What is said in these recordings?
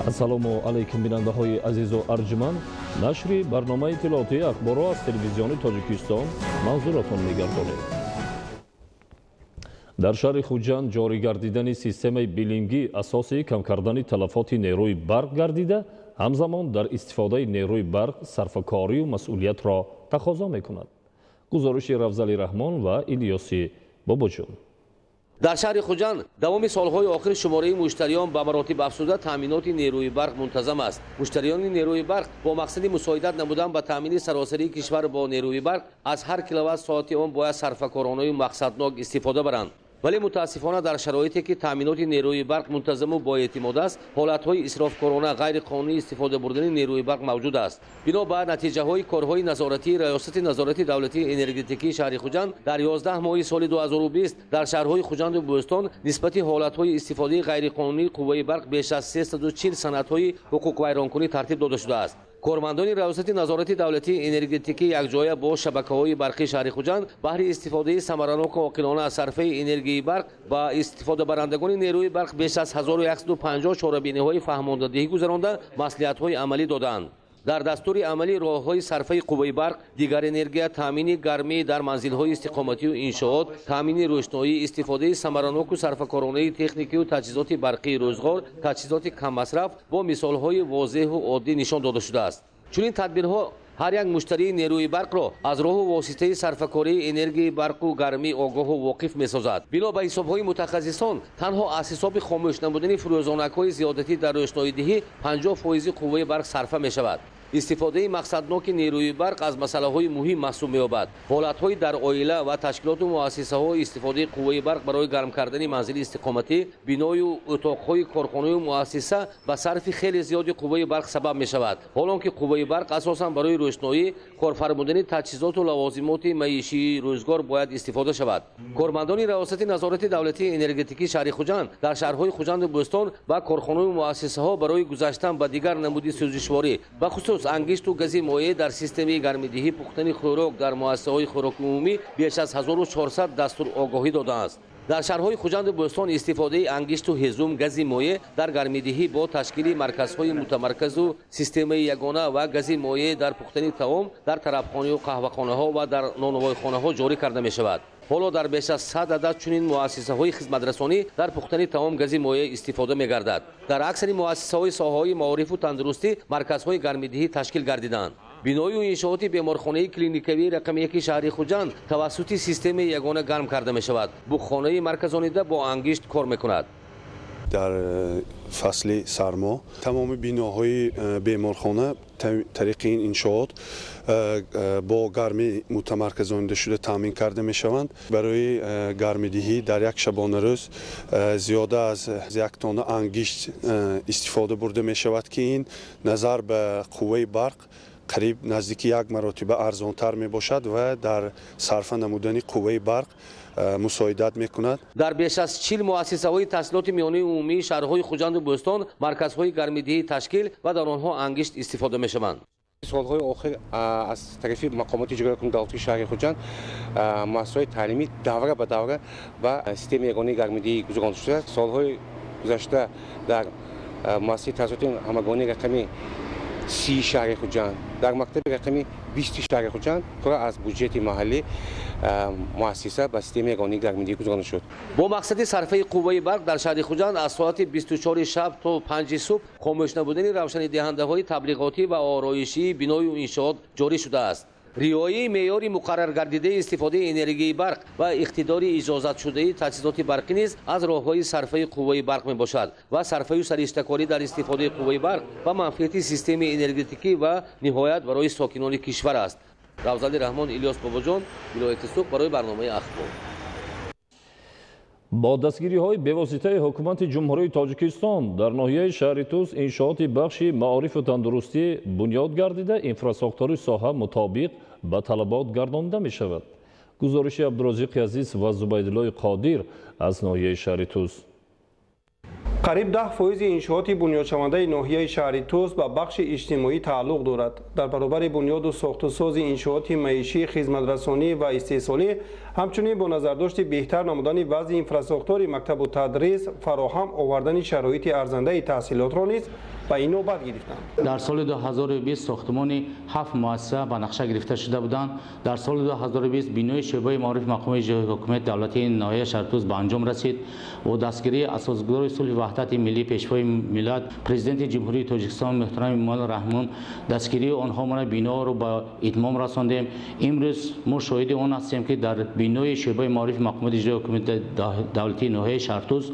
Ассалому алайкум, бинандаҳои азизу арҷманд. Нашри барномаи иттилоотии Ахборро аз Телевизиони Тоҷикистон манзуратон мегардонем. Дар шаҳри Хуҷанд ҷорӣ гардидани системаи биллингӣ асоси кам кардани талафоти нерӯи барқ гардида, ҳамзамон дар истифодаи нерӯи барқ сарфакорию масъулиятро тақозо мекунад. Гузориши Рафзали Раҳмон ва Илёси Бобоҷон. Дар шаҳри Хуҷанд давоми солҳои охир шумораи муштариён ба маротиб афзуда, таъминоти нерӯи барқ мунтазам аст. Муштариёни нерӯи барқ бо мақсади мусоидат намудан ба таъмини саросарии кишвар бо нерӯи барқ аз ҳар киловатт соати он бояд сарфакоронаю мақсаднок истифода баранд. Вале мутаассифона, дар шароите ки таъминоти нерӯи барқ мунтазаму боэътимод аст, ҳолатҳои исрофкорона, ғайриқонунӣ истифода бурдани нерӯи барқ мавҷуд аст. Бино ба натиҷаҳои корҳои назоратии Раёсати назорати давлатии энергетикии шаҳри Хуҷанд, дар 11 моҳи соли 2020 дар шаҳрҳои Хуҷанду Бӯстон нисбати ҳолатҳои истифодаи ғайриқонунии қувваи барқ беш аз 340 санадҳои ҳуқуқвайронкунӣ тартиб дода шудааст. Кормандони Раёсати назорати давлатии энергетикӣ якҷоя бо шабакаҳои барқии шаҳри Хуҷанд баҳри истифодаи самараноку оқилона аз сарфаи энергияи барқ ба истифодабарандагони нерӯи барқ беш аз 1150 чорабиниҳои фаҳмондадиҳӣ гузаронда, маслиҳатҳои амалӣ додаанд. Дар дастури амалӣ роҳҳои сарфаи қувваи барқ, дигар энергия, таъмини гармӣ дар манзилҳои истиқоматию иншоот, таъмини рӯшноӣ, истифодаи самараноку сарфакоронаи техникию таҷҳизоти барқии рӯзғор, таҷҳизоти каммасраф бо мисолҳои возеҳу оддӣ нишон дода шудааст. Чунин тадбирҳо ҳар як муштарии нерӯи барқро аз роҳу воситаи сарфакории энергияи барқу гармӣ огоҳу воқиф месозад. Бино ба ҳисобҳои мутахассисон, танҳо аз ҳисоби хомӯш намудани фурӯзонакҳои зиёдатӣ дар рӯшноидиҳӣ 50 фоизи қувваи барқ сарфа мешавад. Истифодаи мақсадноки нерӯи барқ аз масъалаҳои муҳим маҳсуб меёбад. Ҳолатҳои дар оила ва ташкилоту муассисаҳо истифодаи қувваи барқ барои гарм кардани манзили истиқоматӣ, биною утоқҳои корхонаю муассиса ба сарфи хеле зиёди қувваи барқ сабаб мешавад, ҳолон ки қувваи барқ асосан барои рӯшноӣ, корфармудани таҷҳизоту лавозимоти маишии рӯзгор бояд истифода шавад. Кормандони Раёсати назорати давлатии энергетикии шаҳри Хуҷанд дар шаҳрҳои Хуҷанду Бӯстон ба корхонаю муассисаҳо барои гузаштан ба дигар намуди сӯзишворӣ, бахусус ангишту гази моеъ дар системаи гармидиҳӣ, пухтани хӯрок дар муассисаҳои хӯроки умумӣ беш аз 1400 дастур огоҳӣ додааст. Дар шаҳрҳои Хуҷанду Бӯстон истифодаи ангишту ҳезум, гази моеъ дар гармидиҳӣ бо ташкили марказҳои мутамарказу системаи ягона ва гази моеъ дар пухтани таом дар тарабхонаю қаҳвахонаҳо ва дар нонвойхонаҳо ҷорӣ карда мешавад. Ҳоло дар беш аз 100 адад чунин муассисаҳои хизматрасонӣ дар пухтани таом гази моеъ истифода мегардад. Дар аксари муассисаҳои соҳаҳои маорифу тандурустӣ марказҳои гармидиҳӣ ташкил гардиданд. Биною иншооти беморхонаи клиникавии рақами 1 шаҳри Хуҷанд тавассути системаи ягона гарм карда мешавад. Буғхонаи марказонида бо ангишт кор мекунад. Дар фасли сармо тамоми биноҳои беморхона тариқи ин иншоот бо гармӣ мутамарказонида шуда таъмин карда мешаванд. Барои гармидиҳӣ дар як шабонарӯз зиёда аз 1 тонна ангишт истифода бурда мешавад, ки ин назар ба қувваи барқ қариб наздики як маротиба арзонтар мебошад ва дар сарфа намудани қувваи барқ мусоидат мекунад. Дар беш аз 40 муассисаҳои таҳсилоти миёнаи умумии шаҳрҳои Хуҷанду Бӯстон марказҳои гармидиҳӣ ташкил ва дар онҳо ангишт истифода мешаванд. Солҳои охир аз тарафи мақомоти иҷроияи давлатии шаҳри Хуҷанд муассисаҳои таълимӣ давра ба давра ба системаи ягонаи гармидиҳӣ гузаронда шудааст. Солҳои гузашта дар муассисаи таҳсилоти ҳамагонии рақами 30 шаҳри Хуҷанд, дар мактаби рақами 20 шаҳри Хуҷанд пурра аз буҷети маҳаллӣ муассиса ба системаи ягонаи гармидиҳӣ гузаронда шуд. Бо мақсади сарфаи қувваи барқ дар шаҳри Хуҷанд аз соати 24 шаб то 5 субҳ хомӯш набудани равшанидиҳандаҳои таблиғотӣ ва ороишии биною иншоот ҷорӣ шудааст. Риояи меъёри муқарраргардидаи истифодаи энергияи барқ ва иқтидори иҷозатшудаи таҷҳизоти барқӣ низ аз роҳҳои сарфаи қувваи барқ мебошад ва сарфаю сариштакорӣ дар истифодаи қувваи барқ ба манфиати системаи энергетикӣ ва ниҳоят барои сокинони кишвар аст. Равзали Раҳмон, Илёс Бобоҷон, вилояти Суғд, барои барномаи Ахбор. Бо дастгириҳои бевоситаи Ҳукумати Ҷумҳурии Тоҷикистон дар ноҳияи шаҳри Тус иншооти бахши маорифу тандурустӣ бунёд гардида, инфрасохтори соҳа мутобиқ ба талабот гардонида мешавад. Гузориши Абдурозиқи Азиз ва Зубайдуллои Қодир аз ноҳияи шаҳри Тус. Қариб 10 фоизи иншооти бунёдшавандаи ноҳияи шаҳри Тус ба бахши иҷтимоӣ тааллуқ дорад. Дар баробари бунёду сохтусози иншооти маишӣ, хизматрасонӣ ва истеҳсолӣ, ҳамчунин бо назардошти беҳтар намудани вазъи инфрасохтори мактабу тадрис, фароҳам овардани шароити арзандаи таҳсилотро низ Ба ин навбат гирифтанд. Дар соли 2020 сохтмони 7 муассиса ба нақша гирифта шуда буданд. Дар соли 2020 бинои шӯъбаи маориф мақоми иҷроии ҳукумати давлатии ноҳияи Шаҳритӯс ба анҷом расид. Бо дастгирии асосгузори сулҳи ваҳдати миллӣ, пешвои миллат, президенти Ҷумҳурии Тоҷикистон муҳтарам Эмомалӣ Раҳмон, дастгирии онҳо мо биноро ба итмом расондем. Имрӯз мо шоҳиди он ҳастем, ки дар бинои шӯъбаи маориф мақомоти иҷроии ҳукумати давлатии ноҳияи Шаҳритӯс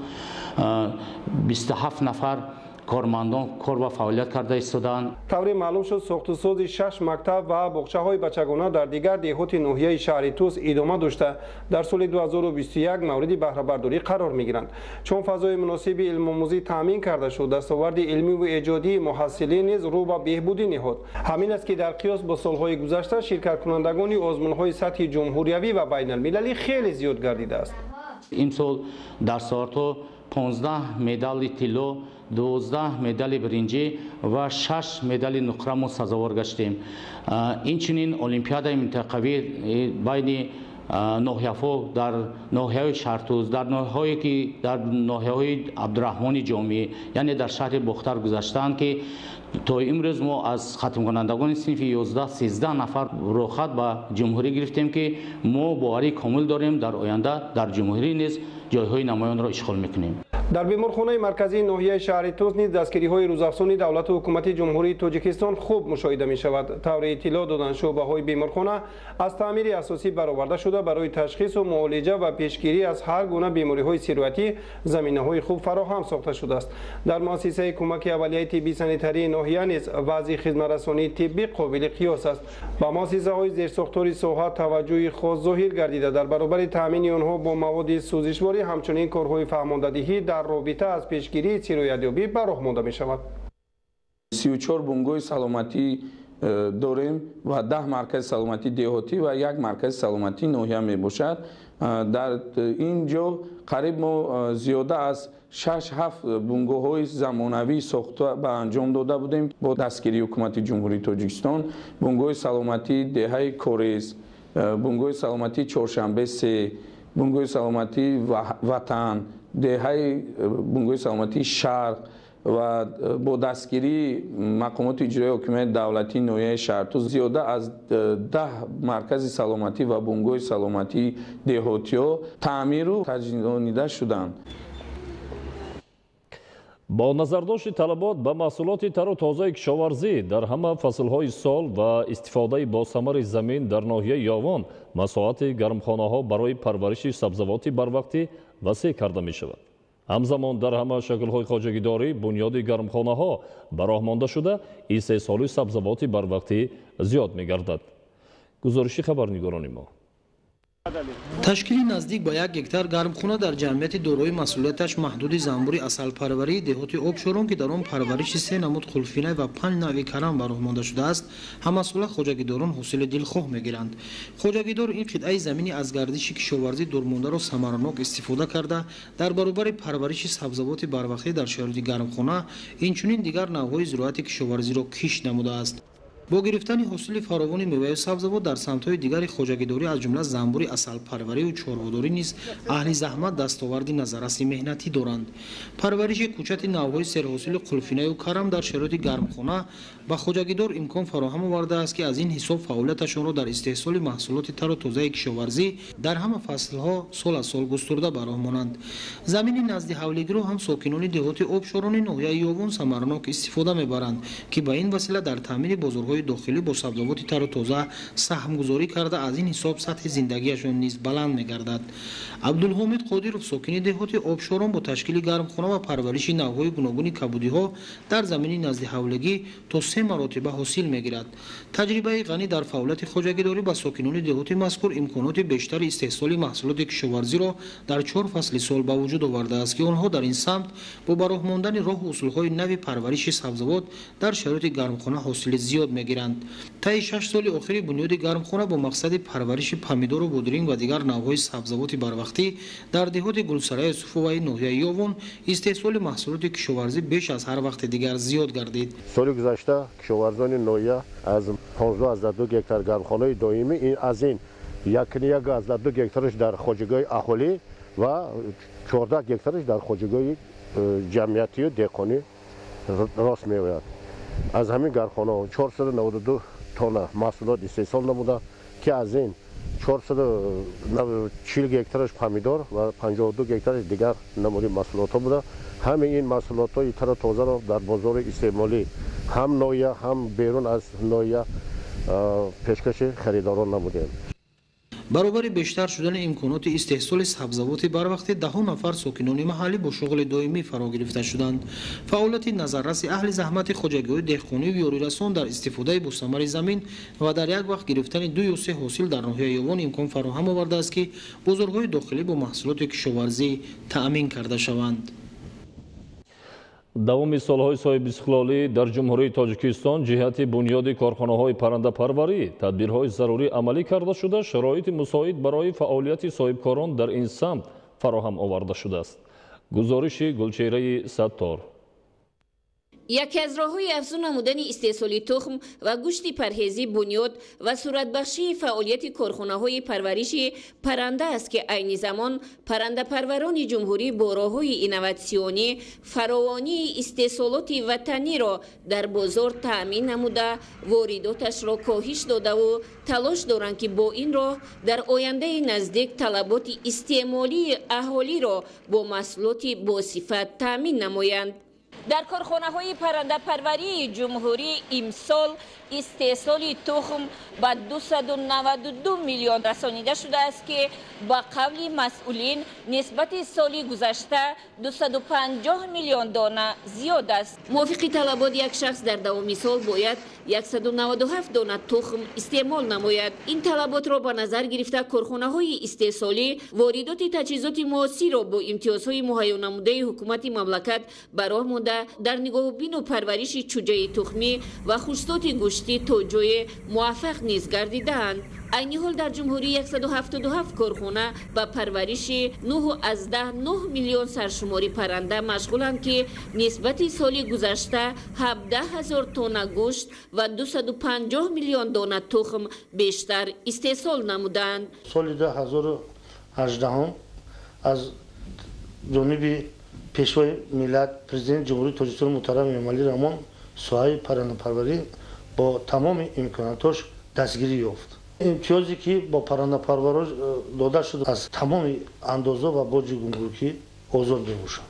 27 нафар кормандон кор ва фаъолият карда истодаанд. Тавре маълум шуд, сохтусози 6 мактаб ва боғчаҳои бачагона дар дигар деҳоти ноҳияи шаҳри Тӯс идома дошта, дар соли 2021 мавриди баҳрабардорӣ қарор мегиранд. Чун фазои муносиби илмомӯзӣ таъмин карда шуд, дастоварди илмӣ ва эҷодии муҳассилин низ рӯ ба беҳбудӣ ниҳод. Ҳамин аст, ки дар қиёс бо солҳои гузашта ширкаткунандагони озмунҳои сатҳи ҷумҳуриявӣ ва байналмилалӣ хеле зиёд гардидааст. Имсол дар соатҳо 15 медали тилло, 12 медали биринҷӣ ва 6 медали нуқра мо сазовор гаштем. Инчунин олимпиадаи минтақавӣ байни ноҳияҳо дар ноҳияҳои Шаҳритӯс, дар ноҳияҳое ки дар ноҳияҳои Абдураҳмони Ҷомӣ, яъне дар шаҳри Бохтар гузаштаанд, ки то имрӯз мо аз хатмкунандагони синфи 11-13 нафар рӯхат ба ҷумҳурӣ гирифтем, ки мо боварии комил дорем, дар оянда дар ҷумҳурӣ низ ҷойҳои намоёнро ишғол мекунем. Дар беморхонаи марказии ноҳияи шаҳри Тӯс низ дастгириҳои рӯзафзуни давлату ҳукумати Ҷумҳурии Тоҷикистон хуб мушоҳида мешавад. Тавре иттилоъ доданд, шӯъбаҳои беморхона аз таъмири асосӣ бароварда шуда, барои ташхису муолиҷа ва пешгирӣ аз ҳар гуна бемориҳои сироятӣ заминаҳои хуб фароҳам сохта шудааст. Дар муассисаи кӯмаки аввалияи тиббии санитарии ноҳия низ вазъи хизматрасонии тиббӣ қобили қиёс аст. Ба муассисаҳои зерсохтори соҳа таваҷҷӯҳи хос зоҳир гардида, дар баробари таъмини онҳо бо маводи сӯзишворӣ ҳамчунин корҳои фаҳмондадиҳӣ дар робита аз пешгирии сироятёбӣ ба роҳ монда мешавад. 34 бунгоҳи саломатӣ дорем ва 10 маркази саломатии деҳотӣ ва 1 маркази саломатии ноҳия мебошад. Дар ин ҷо қариб мо зиёда аз 6-7 бунгоҳҳои замонавӣ сохта ба анҷом дода будем бо дастгирии ҳукумати Ҷумҳурии Тоҷикистон. Бунгоҳи саломатии деҳаи Корез, бунгоҳи саломатии Чоршанбе 3, бунгоҳи саломатии Ватан, деҳаи бунгоҳи саломатии Шарқ ва бо дастгирии мақомоти иҷроии ҳокимияти давлатии ноҳияи Шаҳритӯс зиёда аз 10 маркази саломатӣ ва бунгоҳи саломатии деҳотиҳо таъмиру таҷдидонида шуданд. Бо назардошти талабот ба маҳсулоти тару тозаи кишоварзӣ дар ҳама фаслҳои сол ва истифодаи босамари замин дар ноҳияи Ёвон масоҳати гармхонаҳо барои парвариши сабзавоти барвақтӣ васеъ карда мешавад. Ҳамзамон дар ҳама шаклҳои хоҷагидорӣ бунёди гармхонаҳо ба роҳ монда шуда, истеҳсоли сабзавоти барвақтӣ зиёд мегардад. Гузориши хабарнигорони мо. Ташкили наздик ба 1 гектар гармхона дар ҷамъияти дорои масъулияташ маҳдуди занбури асалпарварии деҳоти Обшорон, ки дар он парвариши 3 намуд қулфинай ва 5 навъи карам ба роҳ монда шудааст, ҳамасола хоҷагидорон ҳосили дилхоҳ мегиранд. Хоҷагидор ин қитъаи замини аз гардиши кишоварзӣ дурмондаро самаранок истифода карда, дар баробари парвариши сабзавоти барвақтӣ дар шароити гармхона инчунин дигар навъҳои зироати кишоварзиро кишт намудааст. Бо гирифтани ҳосили фаровони меваю сабзавот дар самтҳои дигари хоҷагидорӣ, аз ҷумла занбури асалпарварию чорводорӣ низ аҳли заҳмат дастоварди назарраси меҳнатӣ доранд. Парвариши кӯчати навъҳои серҳосили қулфинаю карам дар шароити гармхона ба хоҷагидор имкон фароҳам овардааст, ки аз ин ҳисоб фаъолияташонро дар истеҳсоли маҳсулоти тару тозаи кишоварзӣ дар ҳама фаслҳо сол аз сол густурда ба роҳ монанд. Замини назди ҳавлигиро ҳам сокинони деҳоти Обшорони ноҳияи Ёвон самаранок истифода мебаранд, ки ба ин васила дар таъмини бозорҳои дохилӣ бо сабзавоти тару тоза саҳмгузорӣ карда, аз ин ҳисоб сатҳи зиндагиашон низ баланд мегардад. Абдулҳомид Қодиров, сокини деҳоти Обшорон, бо ташкили гармхона ва парвариши навъҳои гуногуни кабудиҳо дар замини назди ҳавлигӣ то 3 маротиба ҳосил мегирад. Таҷрибаи ғанӣ дар фаъолияти хоҷагидорӣ ба сокинони деҳоти мазкур имконоти бештари истеҳсоли маҳсулоти кишоварзиро дар 4 фасли сол ба вуҷуд овардааст, ки онҳо дар ин самт бо ба роҳ мондани роҳу усулҳои нави парвариши сабзавот дар шароити гармхона ҳосили зиёд мегиранд. Таи 6 соли охири бунёди гармхона бо мақсади парвариши помидору бодринг ва дигар навъҳои сабзавоти барвақтӣ дар деҳоти Гулсараи Суфоваи ноҳияи Ёвон истеҳсоли маҳсулоти кишоварзӣ беш аз ҳар вақти дигар зиёд гардид. Соли гузашта кишоварзони ноҳия аз 15,2 гектар гармхонаи доимӣ, аз ин 1,2 гектараш дар хоҷагиҳои аҳолӣ ва 14 гектараш дар хоҷагиҳои ҷамъиятию деҳқонӣ рост меояд. Аз ҳамин гармхонаҳо 492 тонна маҳсулот истеҳсол намуда, ки аз ин 440 гектараш помидор ва 52 гектараш дигар намуди маҳсулотҳо буда. Ҳамаи ин маҳсулотҳои тару тозаро дар бозори истеъмолӣ ҳам ноҳия, ҳам берун аз ноҳия пешкаши харидорон намудем. Баробари бештар шудани имконоти истеҳсоли сабзавоти барвақти даҳо нафар сокинони маҳаллӣ бо шуғли доимӣ фаро гирифта шуданд. Фаъолияти назарраси аҳли заҳмати хоҷагиҳои деҳқонию ёрирасон дар истифодаи босамари замин ва дар як вақт гирифтани ду ё се ҳосил дар ноҳияи Ёвон имкон фароҳам овардааст, ки бозорҳои дохилӣ бо маҳсулоти кишоварзӣ таъмин карда шаванд. Давоми солҳои соҳибистиқлолӣ дар Ҷумҳурии Тоҷикистон ҷиҳати бунёди корхонаҳои паррандапарварӣ тадбирҳои зарурӣ амалӣ карда шуда, шароити мусоид барои фаъолияти соҳибкорон дар ин самт фароҳам оварда шудааст. Гузориши Гулчеҳраи Саттор. Яке аз роҳҳои афзун намудани истеҳсоли тухм ва гӯшти парҳезӣ бунёд ва суратбахшии фаъолияти корхонаҳои парвариши парранда аст, ки айни замон паррандапарварони ҷумҳурӣ бо роҳҳои инноватсионӣ фаровонии истеҳсолоти ватаниро дар бозор таъмин намуда, воридоташро коҳиш додаву талош доранд, ки бо ин роҳ дар ояндаи наздик талаботи истеъмолии аҳолиро бо маҳсулоти босифат таъмин намоянд. Дар корхонаҳои паррандапарварии ҷумҳурӣ имсол истеҳсоли тухм ба 292 миллион расонида шудааст, ки ба қавли масъулин нисбати соли гузашта 250 миллион дона зиёд аст. Мувофиқи талабот як шахс дар давоми сол бояд 197 дона тухм истеъмол намояд. Ин талаботро ба назар гирифта корхонаҳои истеҳсолӣ воридоти таҷҳизоти муосирро бо имтиёзҳои муҳайё намудаи ҳукумати мамлакат ба роҳ монда, дар нигоҳубину парвариши чӯҷаи тухмӣ ва хушзоти гӯштӣ то ҷое муваффақ низ гардидаанд. Айни ҳол дар ҷумҳурӣ 177 корхона ба парвариши 9,9 миллион саршумори парранда машғуланд, ки нисбати соли гузашта 17 ҳазор тонна гӯшт ва 250 миллион дона тухм бештар истеҳсол намуданд. Соли 2018 аз ҷониби Пешвои миллат, Президенти Ҷумҳурии Тоҷикистон муҳтарам Эмомалӣ Раҳмон соҳаи паррандапарварӣ бо тамоми имконотош дастгирӣ ёфт. Имтиёзе ки бо паррандапарваро дода шуд, аз тамоми андоза ва боҷи гумрукӣ озод мебошанд.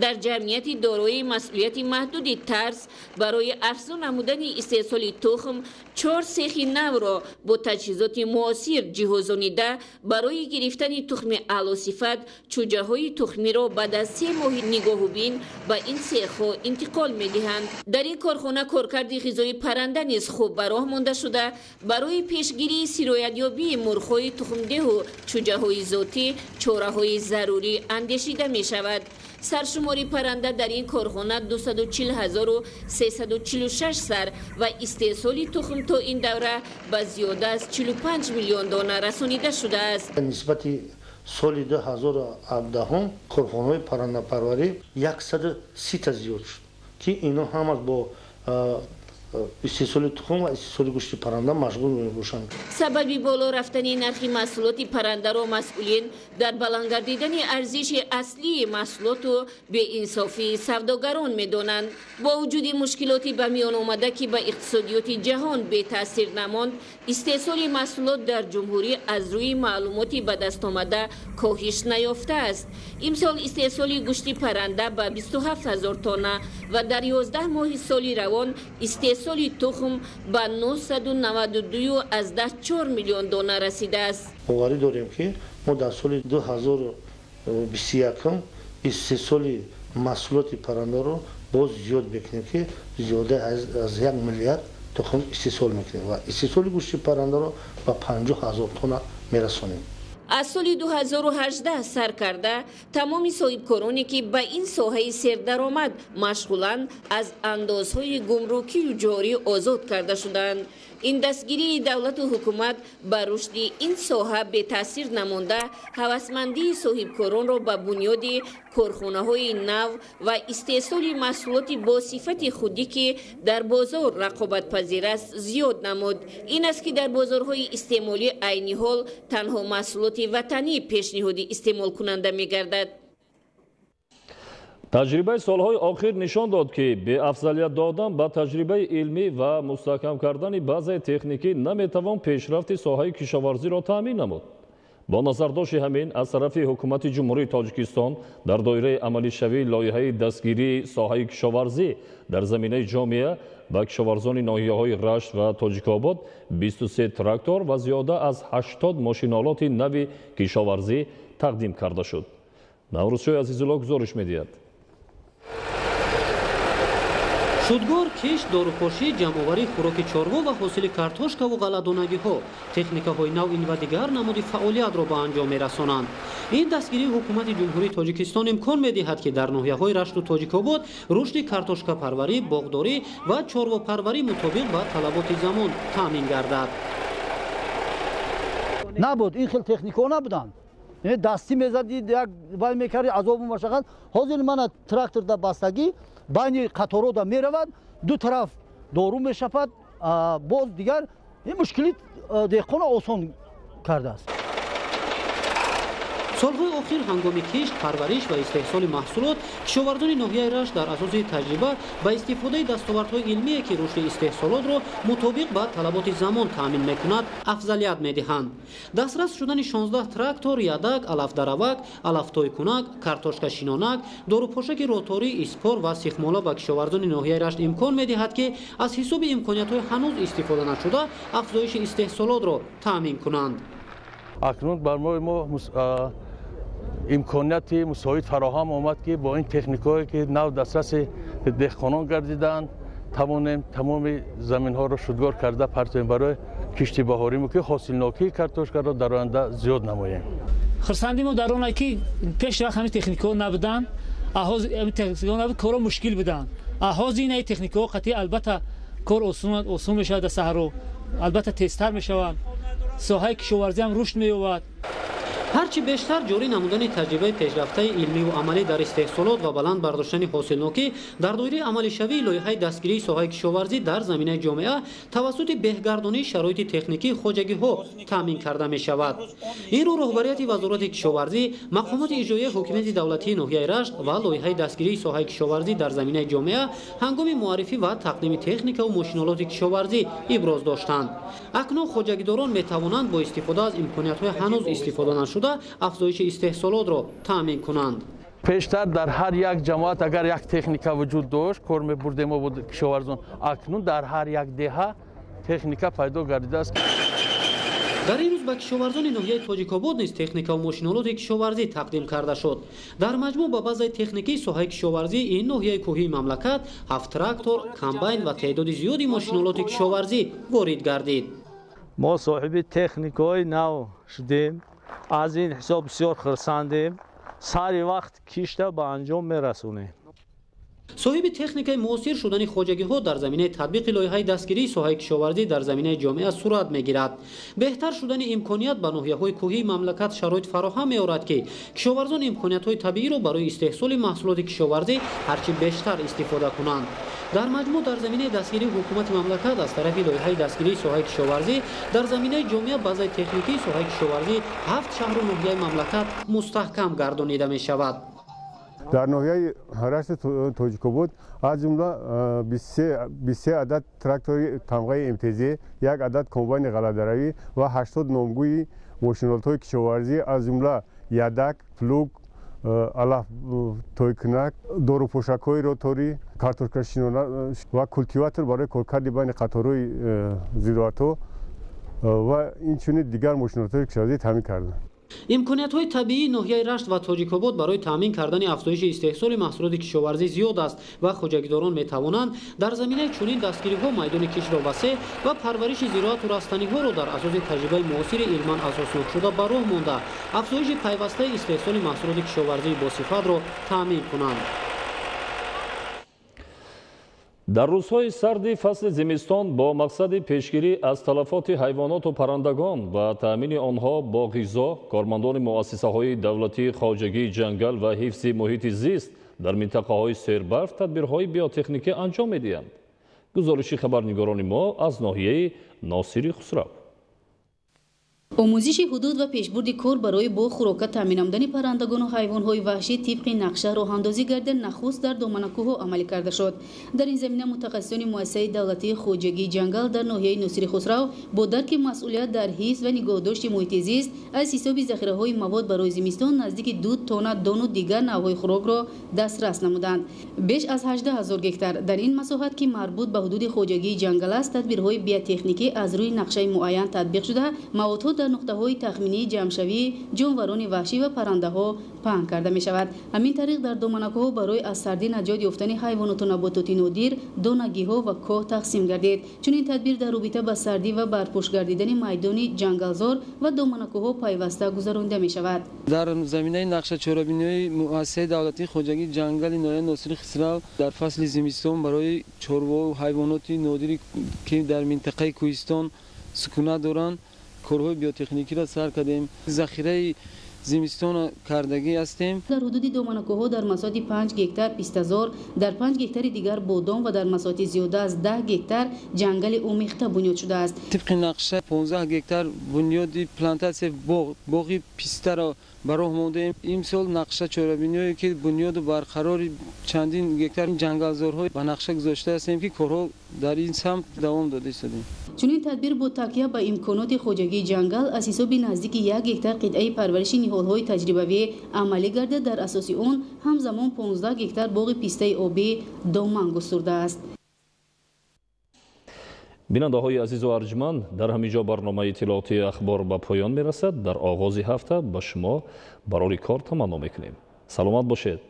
Дар ҷамъияти дорои масъулияти маҳдуди тарз барои афзун намудани истеҳсоли тухм 4 сехи навро бо таҷҳизоти муосир ҷиҳозонида барои гирифтани тухми аълосифат чӯҷаҳои тухмиро баъд аз 3 моҳи нигоҳубин ба ин сехҳо интиқол медиҳанд. Дар ин корхона коркарди ғизои парранда низ хуб ба роҳ монда шуда, барои пешгирии сироятёбии мурғҳои тухмдеҳу чӯҷаҳои зотӣ чораҳои зарурӣ андешида мешавад. Саршумори парранда дар ин корхона 240 346 сар ва истеҳсоли тухм то ин давра ба зиёда аз 45 миллион дона расонида шудааст. Нисбати соли 2017 корхонаҳои паррандапарварӣ 130 та зиёд шуд, ки инҳо ҳамаш бо истеҳсоли тухм ва истеҳсоли гӯшти парранда машғул мебошанд. Сабаби боло рафтани нархи маҳсулоти паррандаро масъулин дар баланд гардидани арзиши аслии маҳсулоту беинсофии савдогарон медонанд. Бо вуҷуди мушкилоти ба миён омада, ки ба иқтисодиёти ҷаҳон бетаъсир намонд, истеҳсоли маҳсулот дар ҷумҳурӣ аз рӯи маълумоти ба даст омада коҳиш наёфтааст. Имсол истеҳсоли гӯшти парранда ба 27 ҳазор тонна ва дар 11 моҳи соли равон истеҳсоли тухм ба 992,4 миллион дона расидааст. Боварӣ дорем, ки мо дар соли 2021 истеҳсоли маҳсулоти паррандаро боз зиёд мекунем, ки зиёда аз 1 миллиард тухм истеҳсол мекунем ва истеҳсоли гӯшти паррандаро ба 50 ҳазор тонна мерасонем. Аз соли 2018 сар карда тамоми соҳибкороне, ки ба ин соҳаи сердаромад машғуланд, аз андозҳои гумрукию ҷорӣ озод карда шуданд. Ин дастгирии давлату ҳукумат ба рушди ин соҳа бетаъсир намонда, ҳавасмандии соҳибкоронро ба бунёди корхонаҳои нав ва истеҳсоли маҳсулоти бо сифати худӣ, ки дар бозор рақобатпазир аст, зиёд намуд. Ин аст, ки дар бозорҳои истеъмолӣ айни ҳол танҳо маҳсулоти ватанӣ пешниҳоди истеъмолкунанда мегардад. Таҷрибаи солҳои охир нишон дод, ки беафзалият додан ба таҷрибаи илмӣ ва мустаҳкам кардани базаи техникӣ наметавон пешрафти соҳаи кишоварзиро таъмин намуд. Бо назардошти ҳамин, аз тарафи Ҳукумати Ҷумҳурии Тоҷикистон дар доираи амалишавии лоиҳаи дастгирии соҳаи кишоварзӣ дар заминаи ҷомеа ба кишоварзони ноҳияҳои Рашт ва Тоҷикобод 23 трактор ва зиёда аз 80 мошинолоти нави кишоварзӣ тақдим карда шуд. Наврӯзшоҳи Азизулло гузориш медиҳад. Шудгор, кишт, дорупошӣ, ҷамъоварии хӯроки чорво ва ҳосили картошкаву ғалладонагиҳо, техникаҳои нав ин ва дигар намуди фаъолиятро ба анҷом мерасонанд. Ин дастгирии Ҳукумати Ҷумҳурии Тоҷикистон имкон медиҳад, ки дар ноҳияҳои Рашту Тоҷикобод рушди картошкапарварӣ, боғдорӣ ва чорвопарварӣ мутобиқ ба талаботи замон таъмин гардад. Набуд, ин хел техникаҳо набуданд. Дастӣ мезадӣ, як вай мекардӣ, азобу машаққат. Ҳозир мана тракторда бастагӣ байни қаторода меравад, ду тараф дору мешапад, боз дигар ин мушкили деҳқонро осон кардааст. Солҳои охир ҳангоми кишт, парвариш ва истеҳсоли маҳсулот кишоварзони ноҳияи Рашт дар асоси таҷриба ба истифодаи дастовардҳои илмие, ки рушди истеҳсолотро мутобиқ ба талаботи замон таъмин мекунад, афзалият медиҳанд. Дастрас шудани 16 трактор, ядак, алафдаравак, алафтойкунак, картошкашинонак, дорупошаки роторӣ, испор ва сихмола ба кишоварзони ноҳияи Рашт имкон медиҳад, ки аз ҳисоби имкониятҳои ҳанӯз истифода нашуда афзоиши истеҳсолотро таъмин кунанд. Акнун барои мо имконияти мусоид фароҳам омад, ки бо ин техникаҳое, ки нав дастраси деҳқонон гардиданд, тавонем тамоми заминҳоро шудгор карда партоем барои кишти баҳориму, ки ҳосилнокии картошкаро дар оянда зиёд намоем. Хурсандии мо дар оне, ки пеш вақт ҳамин техникаҳо набуданд, техникаҳо набуд, корҳо мушкил буданд. Ҳозир инаи техникаҳо қатъи албатта кор осон мешавад дар саҳро, албатта тезтар мешаванд, соҳаи кишоварзӣ ҳам рушд меёбад. Ҳарчи бештар ҷорӣ намудани таҷрибаи пешрафтаи илмиву амалӣ дар истеҳсолот ва баланд бардоштани ҳосилнокӣ дар доираи амалишавии лоиҳаи дастгирии соҳаи кишоварзӣ дар заминаи ҷомеа тавассути беҳгардонии шароити техникии хоҷагиҳо таъмин карда мешавад. Инро роҳбарияти Вазорати кишоварзӣ, мақомоти иҷроияи ҳокимияти давлатии ноҳияи Рашт ва лоиҳаи дастгирии соҳаи кишоварзӣ дар заминаи ҷомеа ҳангоми муаррифӣ ва тақдими техникаву мошинолоти кишоварзӣ иброз доштанд. Акнун хоҷагидорон метавонанд бо истифода аз имкониятҳои ҳанӯз истифода нашуда афзоиши истеҳсолотро таъмин кунанд. Пештар дар ҳар як ҷамоат агар як техника вуҷуд дошт, кор мебурдем мо кишоварзон. Акнун дар ҳар як деҳа техника пайдо гардидааст. Дар ин рӯз ба кишоварзони ноҳияи Тоҷикобод низ техникаву мошинолоти кишоварзӣ тақдим карда шуд. Дар маҷмӯъ ба базаи техникии соҳаи кишоварзии ин ноҳияи кӯҳии мамлакат 7 трактор, комбайн ва теъдоди зиёди мошинолоти кишоварзӣ ворид гардид. Мо соҳиби техникаҳои нав шудем. Аз ин ҳисоб бисёр хурсандем. Сари вақт кишта ба анҷом мерасонем. Соҳиби техникаи муосир шудани хоҷагиҳо дар заминаи татбиқи лоиҳаи дастгирии соҳаи кишоварзӣ дар заминаи ҷомеа сурат мегирад. Беҳтар шудани имконият ба ноҳияҳои кӯҳии мамлакат шароит фароҳам меорад, ки кишоварзон имкониятҳои табииро барои истеҳсоли маҳсулоти кишоварзӣ ҳарчи бештар истифода кунанд. Дар маҷмӯъ дар заминаи дастгирии ҳукумати мамлакат аз тарафи лоиҳаи дастгирии соҳаи кишоварзӣ дар заминаи ҷомеа базаи техникии соҳаи кишоварзӣ 7 шаҳру ноҳияи мамлакат мустаҳкам гардонида мешавад. Дар ноҳияи Рашти Тоҷикобод аз ҷумла 23 адад трактори тамғаи МТЗ, як адад комбайни ғалладаравӣ ва 80 номгӯи мошинолотҳои кишоварзӣ, аз ҷумла ядак, плуг, алафтойкунак, дорупошакҳои роторӣ, картошкашинона ва култиватор барои коркарди байни қаторҳои зироатҳо ва инчунин дигар мошинолотҳои кишоварзӣ таъмин карданд. Имкониятҳои табиии ноҳияи Рашт ва Тоҷикобод барои таъмин кардани афзоиши истеҳсоли маҳсулоти кишоварзӣ зиёд аст ва хоҷагидорон метавонанд дар заминаи чунин дастгириҳо майдони киштро васеъ ва парвариши зироату растаниҳоро дар асоси таҷрибаи муосири илман асоснокшуда ба роҳ монда, афзоиши пайвастаи истеҳсоли маҳсулоти кишоварзии босифатро таъмин кунанд. Дар рӯзҳои сарди фасли зимистон бо мақсади пешгирӣ аз талафоти ҳайвоноту паррандагон ва таъмини онҳо бо ғизо, кормандони муассисаҳои давлатии хоҷагии ҷангал ва ҳифзи муҳити зист дар минтақаҳои сербарф тадбирҳои биотехникӣ анҷом медиҳанд. Гузориши хабарнигорони мо аз ноҳияи Носири Хусрав. Омӯзиши ҳудуд ва пешбурди кор барои бо хӯрока таъмин намудани паррандагону ҳайвонҳои ваҳшӣ тибқи нақша роҳандозӣ гардида, нахуст дар доманакӯҳҳо амалӣ карда шуд. Дар ин замина мутахассисони муассисаи давлатии хоҷагии ҷангал дар ноҳияи Носири Хусрав бо дарки масъулият дар ҳифз ва нигоҳдошти муҳити зист аз ҳисоби захираҳои мавод барои зимистон наздики 2 тонна дону дигар навъҳои хӯрокро дастрас намуданд. Беш аз 18 ҳазор гектар дар ин масоҳат, ки марбут ба ҳудуди хоҷагии ҷангал аст, тадбирҳои биотехникӣ аз рӯи нақшаи муайян татбиқ шуда, маводҳо дар нуқтаҳои тахминии ҷамъшавии ҷонварони ваҳшӣ ва паррандаҳо паҳн карда мешавад. Ҳамин тариқ дар доманакҳо барои аз сардӣ наҷот ёфтани ҳайвоноту набототи нодир, донагиҳо ва коҳ тақсим гардид. Чунин тадбир дар робита ба сардӣ ва барпӯш гардидани майдони ҷангалзор ва доманакҳо пайваста гузаронида мешавад. Дар заминаи нақша чорабиниҳои муассисаи давлатии хоҷагии ҷангали ноҳияи Носири Хусрав дар фасли зимистон барои чорвову ҳайвоноти нодире, ки дар минтақаи кӯҳистон сукунат доранд, корҳои биотехникиро сар кардем. Захираи зимистон кардагӣ ҳастем. Дар ҳудуди доманакӯҳҳо дар масоҳати 5 гектар пистазор, дар 5 гектари дигар бодом ва дар масоҳати зиёда аз 10 гектар ҷангали омехта бунёд шудааст. Тибқи нақша 15 гектар бунёди плантатсия боғи пистаро ба роҳ мондаем. Имсол нақша чорабиниҳое, ки бунёду барқарори чандин гектар ҷангалзорҳо ба нақша гузошта ҳастем, ки корҳо дар ин самт давом дода истодем. Чунин тадбир бо такя ба имконоти хоҷагии ҷангал аз ҳисоби наздики 1 гектар қитъаи парвариши ниҳолҳои таҷрибавӣ амалӣ гардида, дар асоси он ҳамзамон 15 гектар боғи пистаи обӣ доман густурдааст. Бинандаҳои азизу арҷманд, дар ҳамин ҷо барномаи иттилоотии ахбор ба поён мерасад. Дар оғози ҳафта ба шумо барори кор таманно мекунем. Саломат бошед.